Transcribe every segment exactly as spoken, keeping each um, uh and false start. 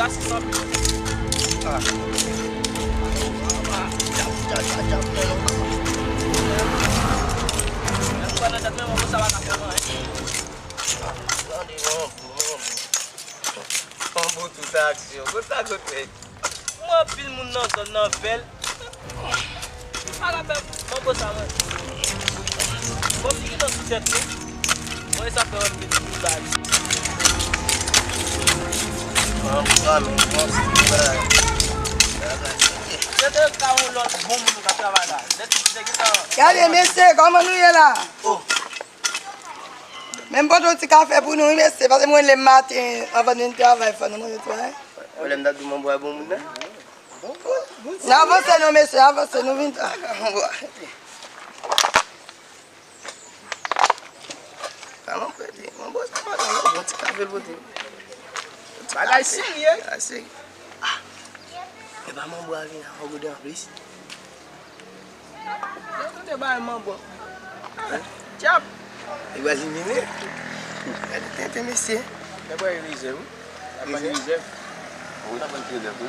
Djab, djab, djab, djab, men non. Mwen nan tèt mwen, mwen konsa pa ka fè anyen. Tande, Manbo, Manbo. Manbo tout aksyon. Konsa, konsa. Mwen anpil moun nan zòn nan fè l. Pa ka fè Manbo sa, mwen. Bon, m di ki nan sou tèt nou. Mwen sa fè wè m vin pou sa. Manbo sa, men, bon, se bagay. Se te ka yon lòt bon moun k ap travay la. Nèg ki te gen tan. Gade, mesye, kòman nou ye la? Oh. Men m pote yon ti kafe pou nou, wi, mesye, paske mwen leve maten, anvan nou travay, fò nou manje ti bagay. Mwen lè m t ap di w Manbo a bon moun nan. N avanse non, mesye, avanse, nou vin ta. Manbo a. Ka Manbo ete, Manbo sa pa nan bon ti kafe l pote. Bagay serye. Bagay serye. Ah. E pa Manbo a vin avè w gode anplis. Yo tande bay Manbo. Djab. Li pral elimine. Gade tenten, mesye. Nèg la rize, wi. Nèg la rize. Wi, nèg la rize, wi.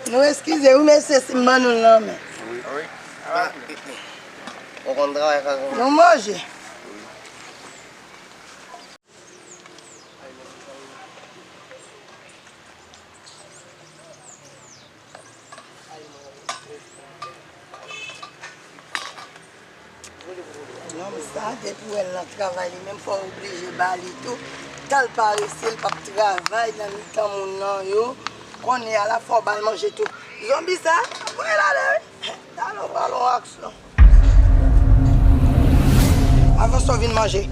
Nou eskize, wi, mesye, si m ban nou l nan men. Wi. Wi. Ou konn travay sa, nou manje. Nonm sa, depi w wè l nan travay, li menm fò w oblije ba li tou. Tan l parese, l p ap travay nan mitan moun nan yo. Kounye a la, fò w ba l manje tou. Zonbi sa, voye l ale, wi. Talè w ba l yon aksyon. Avanse w vin manje.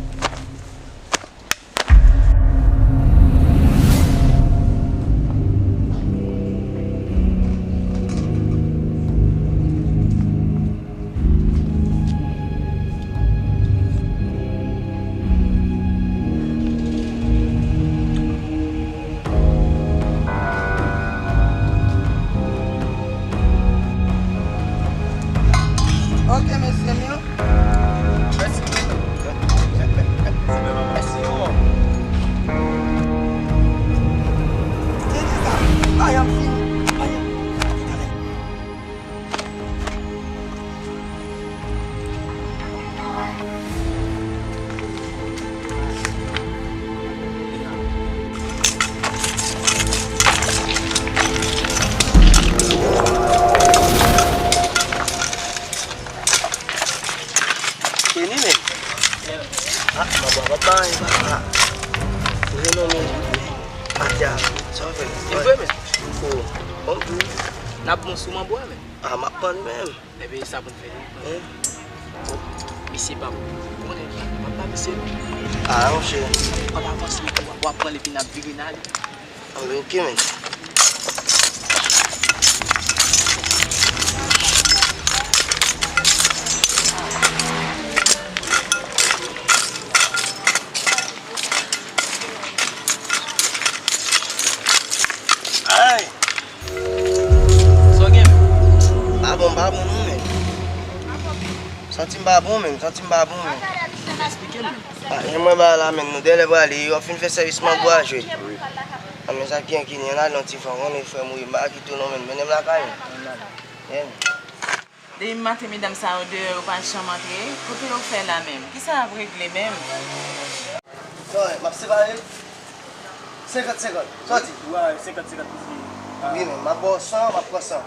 Ok, mesye m yo. Mèsi. Mèsi, mèsi, mèsi, mèsi, mèsi. Tande sa. Ay, m fini. Ay. Kenny, men. Ah, papa, papa, papa. Renome, Matya, sa w fè? Li vre, men. Oh, bon, tou. N ap bon sou Manbo a, men. Ah, m ap pann menm. Ebyen, sa pou n fè. Hein? Bon, misye pa pou konnen, m ap ba misye. Ah, monchè. An avans, w ap pran l epi n ap vire n ale. Anben, ok, men. Ay! Sa w gen? Pa bon, pa bon non, men. Santi m pa bon, men. Santi m pa bon, men. Eksplike m. Ah, e mwen ba la, men. Nou dèyè prale, w ap fin fè sèvis Manbo a jwe. Ah, men sa ki gen ki ni, ann al nan ti fan, konnen frè m ou ye, m pa kite w non, men. Mennen m lakay ou. Yeah, men. Depi maten, medam sa yo deyò, yo pa janm antre. Kote yo fè la menm? Kisa y ap regle menm? Non, m ap separe l senkant senkant. Sa w di? Wi, senkant senkant pou fini. Wi, men, m ap ba w san, m ap pran san.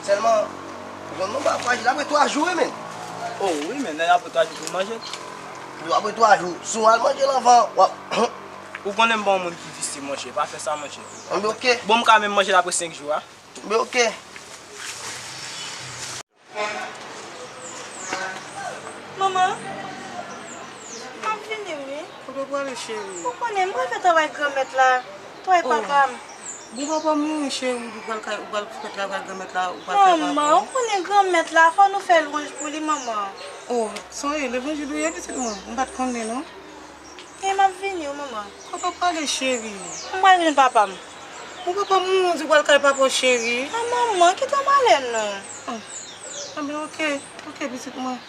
Sèlman, ou konn non, pa frajil, apre twa jou, wi, men. Oh, wi, men, apre twa jou pou n manje. Wi, apre twa jou, si w al manje l anvan, w ap. Ou konnen m pa yon moun ki visye, monchè, pa fè sa, monchè. Anben, ok. Bon, m ka menm manje l apre senk jou a. Anben, ok. Manman, m ap vini wi. Kote w prale, cheri? Ou konnen, m pral fè travay granmèt la, travay papa m. Bon, papa m mouri, cheri, ou pral kay, ou pral fè travay granmèt la, ou pral kay papa w. Manman, ou konnen granmèt la, fò nou fè lwanj pou li, manman. Oh, se yon levanjil ou ye, pitit mwen? M pa t konnen, non. E m ap vini wi, manman. Kote w prale, cheri? M pral jwenn papa m. Bon, papa m mouri, ou di w pral kay papa w, cheri. A, manman, kite m ale non. Ah. Anben, ok, ok, pitit mwen.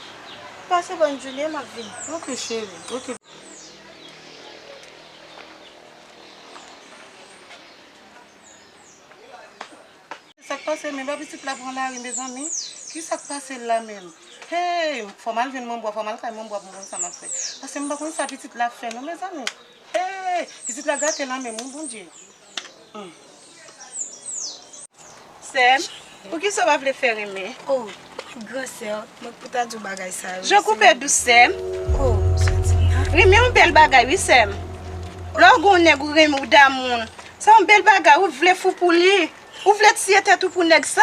Pase bòn jounen, m ap vini. Ok, cheri, ok. Pase men ba pitit la pran lari, mezanmi. Kisa k pase l la menm? Hey, fò m al jwenn manbo a, fò m al kay manbo a pou m konn sa m ap fè. Pase m pa konn sa pitit la ap fè non, mezanmi. Hey, pitit la gate nan men m, wi, Bondye. Hmm. Sè m, poukisa w pa vle fè renmen? Oh, gran sè, mwen pou ta di w bagay sa yo. Jan koupe dous, sè m. Oh, sa di m nan. Renmen yon bèl bagay, wi, sè m. Lè w gen yon nèg ou renmen, ou damou l, se yon bèl bagay, ou vle fou pou li. Ou vle tiye tèt ou pou nèg sa.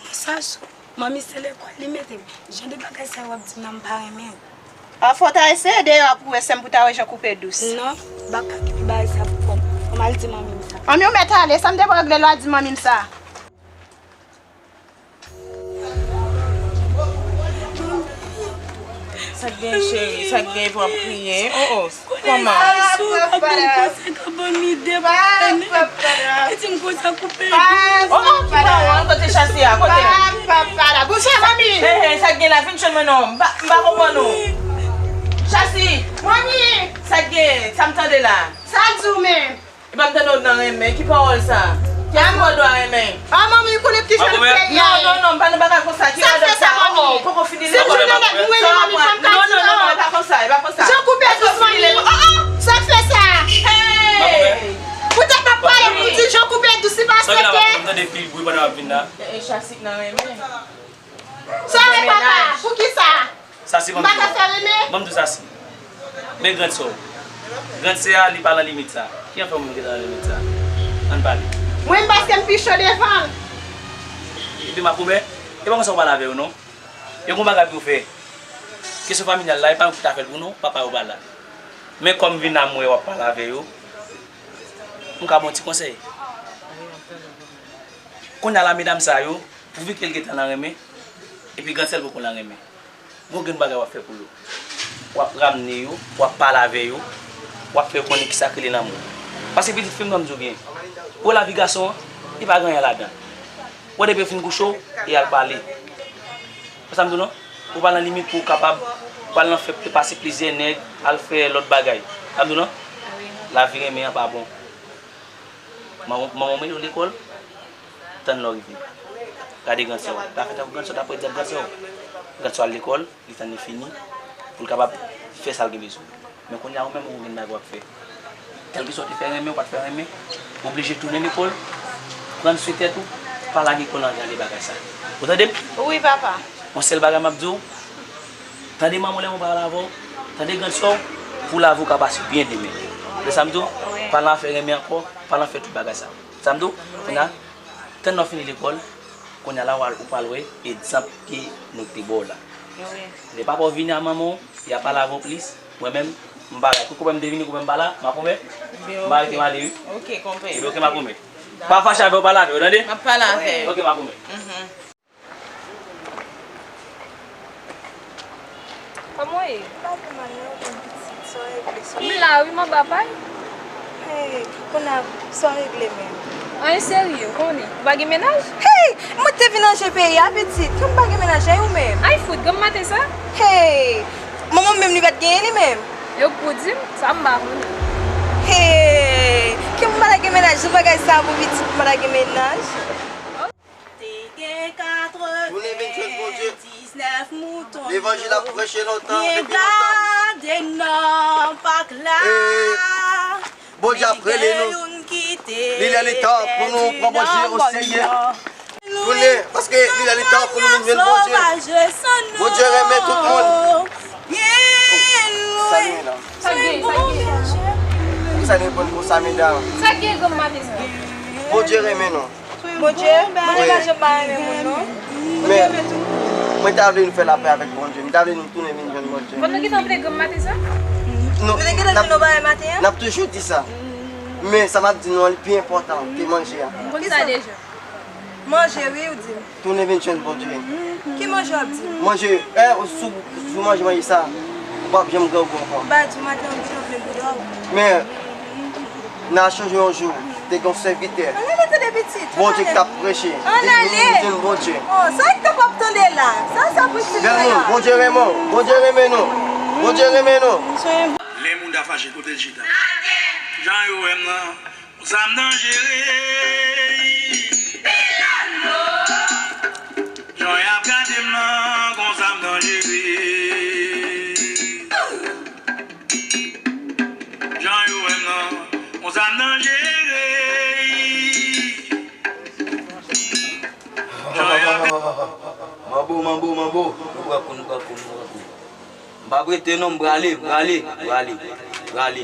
Sa sou manmi se lekòl li mete m. Jan de bagay sa yo w ap di m nan m pa renmen. A fò w ta eseye deyò a pou w wè sè m pou w ta wè jan koupe dous. Non, m pa ka kite bagay sa pou kò m. Fò m al di manmi m sa. Manmi w mèt ale, sa m te pral regle lè w al di manmi m sa. Sa k gen cheri? Sa k gen epi w ap kriye? Oh, oh, kòman? Sou ap di m konsa k ap ban m ide pou fè nèg. Li di m konsa koupe dous. Oh, oh, ki pawòl? Kote Chasi a? Kote? Hey, hey, sa k gen la? Vin jwenn mwen non. M pa, m pa konprann ou. Chasi! Manmi! Sa k gen? Sa m tande la? Sa l di w menm? Epa m tande w nan renmen, ki pawòl sa? Kiyès ki ba w dwa renmen? A manmi, ou konnen ki jan peyi a ye. Non, non, non, m pa nan bagay konsa, ki radòt sa? Oh, oh, poko fini lekòl. Se jounen nèg nou renmen manmi, fò m ka di non, non, non, e pa konsa, e pa konsa. Jan koupe dous manmi. Oh, oh, sa fè sa? Hey! Poutèt m ap pale pou di jan koupe dous, li pa aksepte. M tande pil bri pandan w ap vin la. E, e, Chasik nan renmen. Sa e papa, poukisa? Sa se ban m di w. M pa ka fè renmen. Ban m di w sa se. Men grand sè w. Grand sè a, li pa nan limit sa. Ki afè moun ki ta nan limit sa? Ann pale. Mwen, m paske m pi cho devan l. Epi makomè, e pa konsa w pale avè yo non. Yo gon bagay pou yo fè. Kesyon familyal la, e pa mwen ki ta fè l pou nou, papa yo pa la. Men kòm vin a m wè w ap pale avè yo, m ka ba w ti konsèy. Kounye a la, medam sa yo, pouvi ke l gentan nan renmen, epi gran sè l poko nan renmen. Gon grenn bagay w ap fè pou yo. W ap ramne yo, w ap pale avè yo, w ap fè yo konnen kisa k rele lanmou. Paske pitit fi m, ban m di w byen, ou wè lavi gason an, li pa gen anyen ladan. Ou wè depi yo fin kouche w, e al pale. Wè sa m di w non? Ou pa nan limit pou w kapab pral nan fè pase plizyè nèg, al fè lòt bagay. Sa m di w non? Lavi renmen an pa bon. Manman, manman w mete w lekòl, tann lè w rive. Gade gran sè w. Pa fè tankou gran sè w, ta pral di ak gran sè w. Gran sè w al lekòl, li tann li fini, pou l kapab fè sa l gen bezwen. Men kounye a, ou menm, ou gen bagay w ap fè. Kèlkeswa w te fè renmen, ou pa t fè renmen, ou oblije tounen lekòl, pran swen tèt ou, pa lage kò nan jan de bagay sa. Ou tande m? Wi, papa. Yon sèl bagay m ap di w, tande manman w lè mwen pale avè w, tande gran sè w, pou lavi w ka pase byen demen. Ou tande sa m di w? Wi. Pa nan afè renmen ankò, pa nan fè tout bagay sa. Sa m di w? Wi. Kounye a, tann lè w fini lekòl, kounye a la, w al, ou pral wè egzanp ke nou te ba w la. Wi. Lè papa w vini a manman w, y a pale avè w plis, mwen menm, m pa la. Kou koupe m te vini, koupe m pa la, makomè, m pa rete m ale, wi. Ok, konpè. Epi, ok, makomè. Pa fache avè w, pale avè w, tande? M ap pale avè yo. Ok, makomè. Mhm. Kòman w ye? M pa pi mal non, jèn pitit, sa w regle, sa w... M la wi, m anba pay. Hey, kounye a, sa w regle menm? Anyen serye, w konnen. Ou pa gen mennaj? Hey, mwen te vin ranje peyi a, pitit. Ke m pa gen mennaj, e ou menm? Ay fout, granm maten sa? Hey, manman m menm li pa t genyen li menm. Yo k pou di m, sa m pa konnen. Hey, ke m pa ta gen mennaj, sou bagay sa pou pitit, m pa ta gen mennaj. Te gen katrevendiznèf mouton. Levanjil ap preche lontan, depi lontan. Gade nan pak la. E Bondye ap rele nou. Li lè li tan pou nou pran Bondye o serye. Tounen, paske li lè li tan pou nou vin jwenn Bondye. Bondye renmen tout moun. Sa gen la? Sa gen, sa gen. Poukisa nou reponn konsa, medam? Sa gen, granm maten sa? Bondye renmen nou. Bondye, Bondye pa janm pa renmen moun non. Men, mwen ta vle nou fè lapè avèk Bondye. M ta vle nou tounen vin jwenn Bondye. Bon, nou gentan vle granm maten sa? Nou te gentan di nou bagay maten an? N ap toujou di sa. Men sa m ap di nou an, li pi enpòtan ke manje a. M konn sa deja. Manje, wi, ou di m. Tounen vin jwenn Bondye. Ki manje w ap di m? Manje, eh, si w, si w manje, manje sa, ou p ap janm grangou ankò. M pa di w maten an, m gentan vle bouda w. Men, n a chonje yon jou, te gen yon sèvitè. Ann ale tande pitit. Bondye k t ap preche. Ann ale. Li vin jwenn Bondye. Oh, sa k t ap tande la? Sa, sa preche la. Bèl moun, Bondye renmen w. Bondye renmen nou. Bondye renmen nou. Lè moun ta fache, kote l chita? Jan yo wè m nan. Zam danjere. Pilalo. Oh, nou pran kou, nou pran kou, nou pran kou. M p ap rete non, m prale, m prale, m prale, m prale.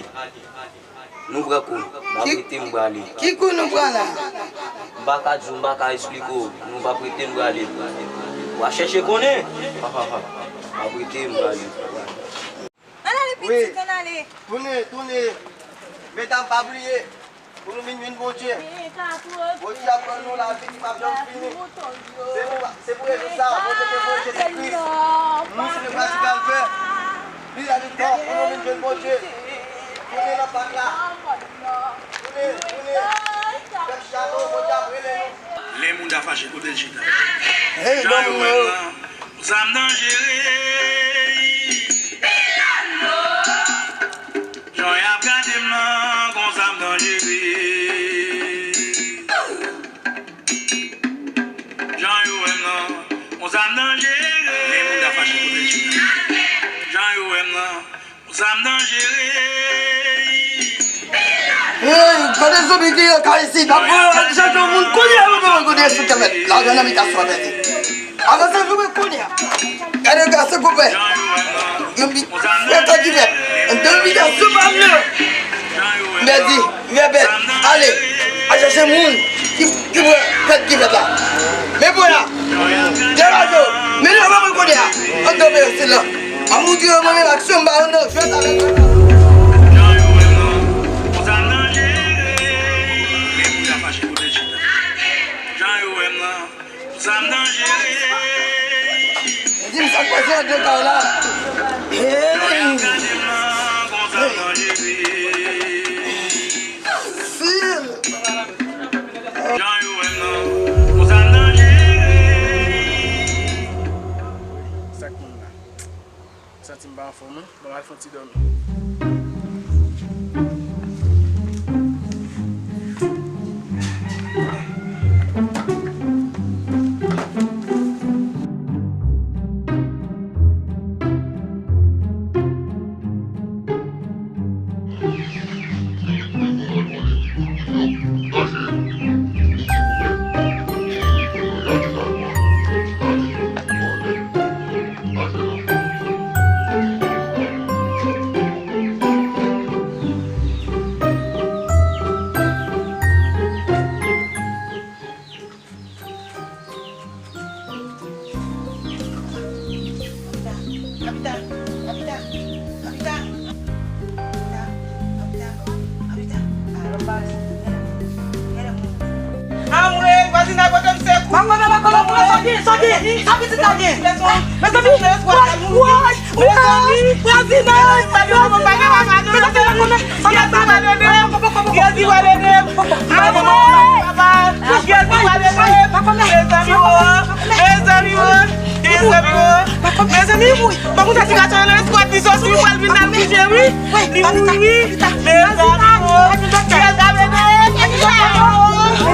Nou pran kou, m p ap rete, m prale. Ki kou nou pran la? M pa ka di w, m pa ka esplike w. Nou p ap rete, m prale. W a chèche konnen. M p ap rete, m prale. Ann ale pitit, ann ale. Tounen, tounen. Medam, pa bliye. Pou nou vin jwenn Bondye. Bondye ap ban nou lavi ki p ap janm fini. Se pou, se pou rezon sa a, Bondye te voye Jezikri mouri sou le bwa di Kalvè. Li la li mò pou nou vin jwenn Bondye. Tounen nan pak la. Tounen, tounen. Fèm chano, Bondye ap rele nou. Lè moun ta fache, kote l chita? Jan yo wè m nan. Zam danjere. Jan y ap gade m nan, gon zam danjere. Jan yo wè m nan, gon zam danjere. Jan yo wè m nan, gon zam danjere. Hey, kote zonbi ki yo ka isit? N ap voye yon ti jan moun kounye a, nou kote sou tèmèt. Lajan nan mitasyon an tèt. Avanse vre kounye a. Gade gase konpè. Yon bi frè tèt ki fèt. Yon demi tèt sou pa m nan. M pèdi, m pèdi. Ale. Al chèche moun ki, ki pran tèt ki fèt la. Men pran la. Degaje w. Men nou pa mwen kounye a. Ann tonbe sou la. A moutre yo mwen menm aksyon m ba yo nan jwèt avèk yo. Jan yo wè m nan, konsa m danjere. Lè moun ta fache kote l chita. Jan yo wè m nan, konsa m danjere. Di m sa k pase antre kay la. Jan y ap gade m nan, konsa m danjere. Jan yo wè m nan, konsa m danjere. Sa k moun la? M santi m pa anfòm non. Bon, m al fè yon ti dòmi. Anmwey, vwazinay, pote m sekou. Anmwey. Sa pitit la gen? Mezanmi, woy, woy, vwazinay. Mezanmi, pa gen moun pa gen papa, non. Mezanmi, pa gen papa, non. Jezi, pa gen papa. Jezi, pa gen papa. Mezanmi, oh. Mezanmi, oh. Mezanmi, oh. Mezanmi, pa konn sa ti gason nan eskwad li soti, li pral vin nan pije, wi. Li mouri, wi. Mezanmi, oh. Jezi, pa gen papa. Mezanmi, oh.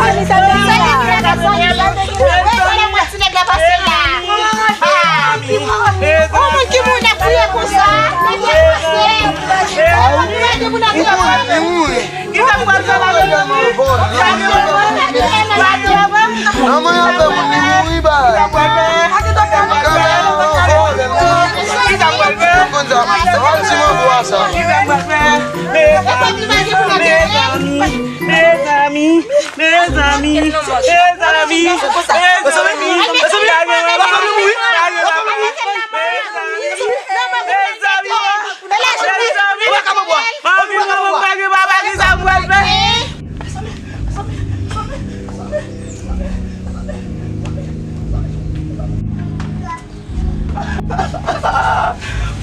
Mezanmi, oh. Ou moun ki moun ap kriye konsa? Ou moun ki moun ap kriye konsa? Kisa m pral fè la menm? Manman yon fè moun li mouri bay. Kisa m pral fè? Kisa m pral fè? Kisa m pral fè? Mezanmi, mezanmi, mezanmi, mezanmi, mezanmi, mezanmi, mezanmi, mezanmi, mezanmi, manmi, manman, pa gen papa, kisa m pral fè?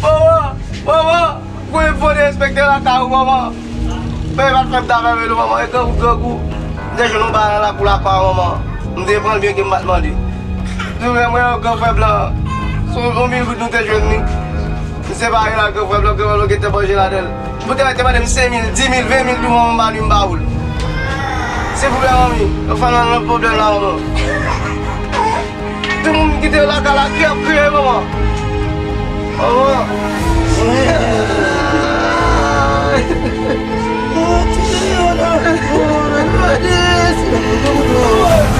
Manman, manman, ou konnen fò derespekte lakay ou, manman. Men pa t fè m ta fè velo, manman, e grangou, grangou. M te jwenn yon bagay nan lakou lakay, manman. M te pran l byen ke m pa t mande. Jounen mwen, yon gran frè blan, se yon mil goud nou te jwenn li. M separe l ak gran frè blan, gran frè blan gentan manje ladan l. Poutèt li te mande m senk mil, di mil, ven mil tou, manman, m ba li, m ba ou l. Silvouplè, manmi, yo fè nan, nan pwoblèm la, manman. Tout moun ki te lakay la, ki ap kriye, manman. Manman.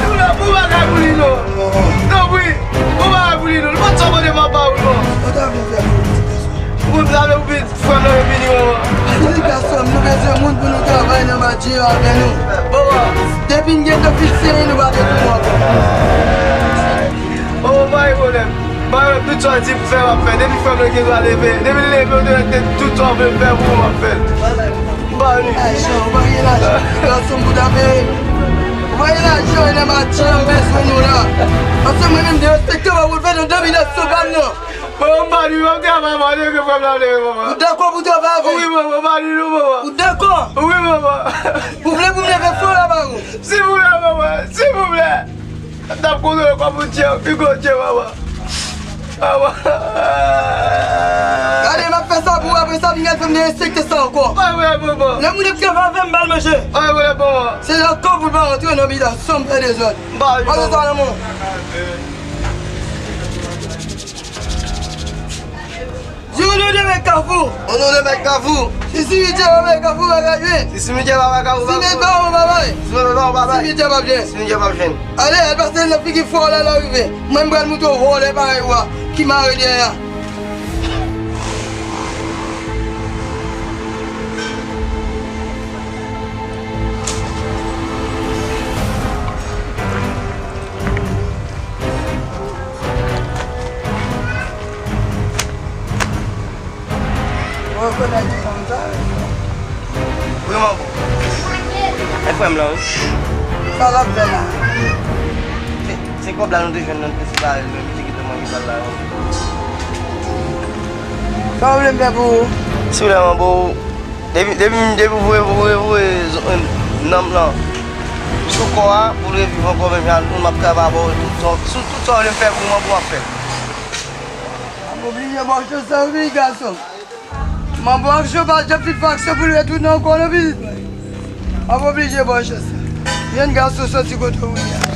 Ou la pou bagay pou li, non. Tanpri, ou bagay pou li, non. Li pa t sa mande Avè nou. Bon, bon. Depi n gen tan fikse, nou pa gen pou mò. Bon, bon, pa gen pwoblèm. Mwen menm, tout sa w di m fè, m ap fè. Depi frè m nan gen dwa leve, depi l leve, w te mèt tout sa w vle m fè pou ou, m ap fè l. M pa ni. Lajan, ou pa gen lajan. Gason m pou ta peye. Ou pa gen lajan, e nan match la, m bezwen nou la. Paske mwen menm, derespektan pa pou l fè nan dominasyon pa m nan. Bon, m pa ni, m ap travay, m ap leve, frè m la leve, papa. Ou dakò pou travay avè l? Wi, papa, m pa ni, non, papa. Ou dakò? Wi, papa. Ou vle pou m leve frè w la, baron? Silvouplè, papa, silvouplè. N ap kontwole kò pou Dye, pi gwo Dye, papa. Papa. Gade, m ap fè sa pou ou, apre sa, vin gade fè m derespekte sa ankò. Pa vre, papa. Lè moun ap travay avè m, ba l manje. Pa vre, papa. Se nan kò pou l pa rantre nan bida, san m fè dezòd. M pa vle, papa. Pase sa nan men w. Di o non de Mèt Kafou. O non de Mèt Kafou. Si simitye pa bay Kafou, pa ka jwenn. Si simitye pa bay Kafou, pa ka jwenn. Si mèt pa ou, pa bay. Si mèt pa ou, pa bay. Simitye pa jwenn. Simitye pa jwenn. Ale, al pase nan figi fò la, la rive. Mwen, m pral montre w vòlè parèy ou a, ki mare dèyè a. Ou rekonèt ti fanm sa? Wi, manbo. E frè m lan, wi. Sa l ap fè la? Se, se kòb la nou te jwenn nan, te separe l, men misye kite manje sa l la, wi. Sa w vle m fè pou ou? Silvouplè, manbo, depi, depi, depi w voye, voye, voye, nanm lan sou kò a, pou l reviv ankò, menm jan nou, m ap travay avè w, tout sa, sou tout sa w vle m fè pou ou, manbo, m ap fè. M oblije ba w chans sa wi, gason. Manbo ak Chopal t ap fin fè aksyon pou l retounen ankò non, pitit mwen. M ap oblije ba w chans sa. Jèn gason, soti kote w ye a.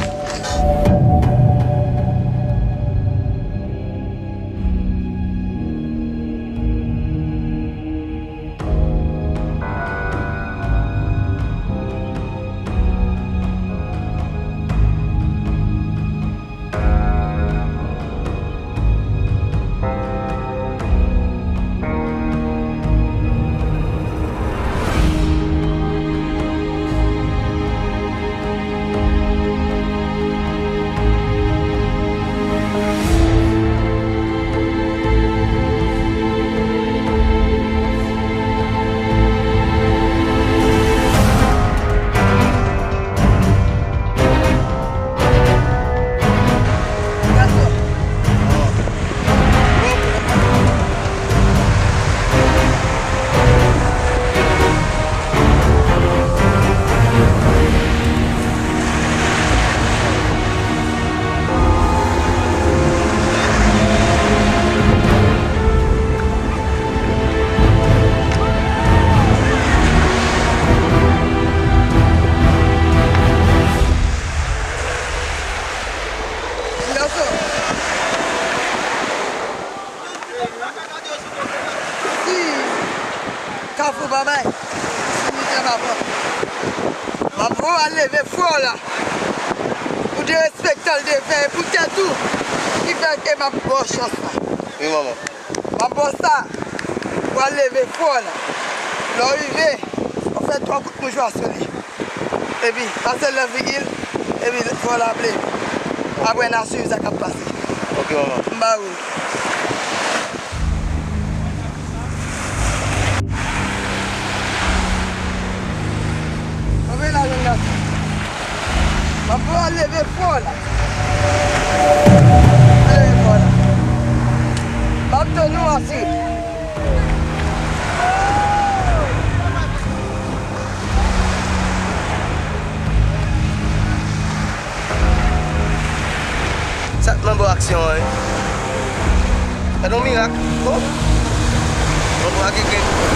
Gason. Si Kafou pa bay, simitye pa pran. M ap voye al leve frè w la. Pou derespektan l te fè e pou tèt ou. Ki fè ke m ap ba w chans la. Wi, manman. M ap ba w sa. Pou al leve frè w la. Lè w rive, w fè twa kout mouchwa sou li. Epi, pase l nan figi l, epi fò l aple. Apre, n a swiv sa k ap pase. Ok, manman. M ba ou l. Kanpe la, jèn gason. M ap fè w al leve fò la. Leve fò la. M ap tann ou, asire. Sa k nan bò aksyon an, wi. Gade yon mirak. Oh! Yon mirak ki gen.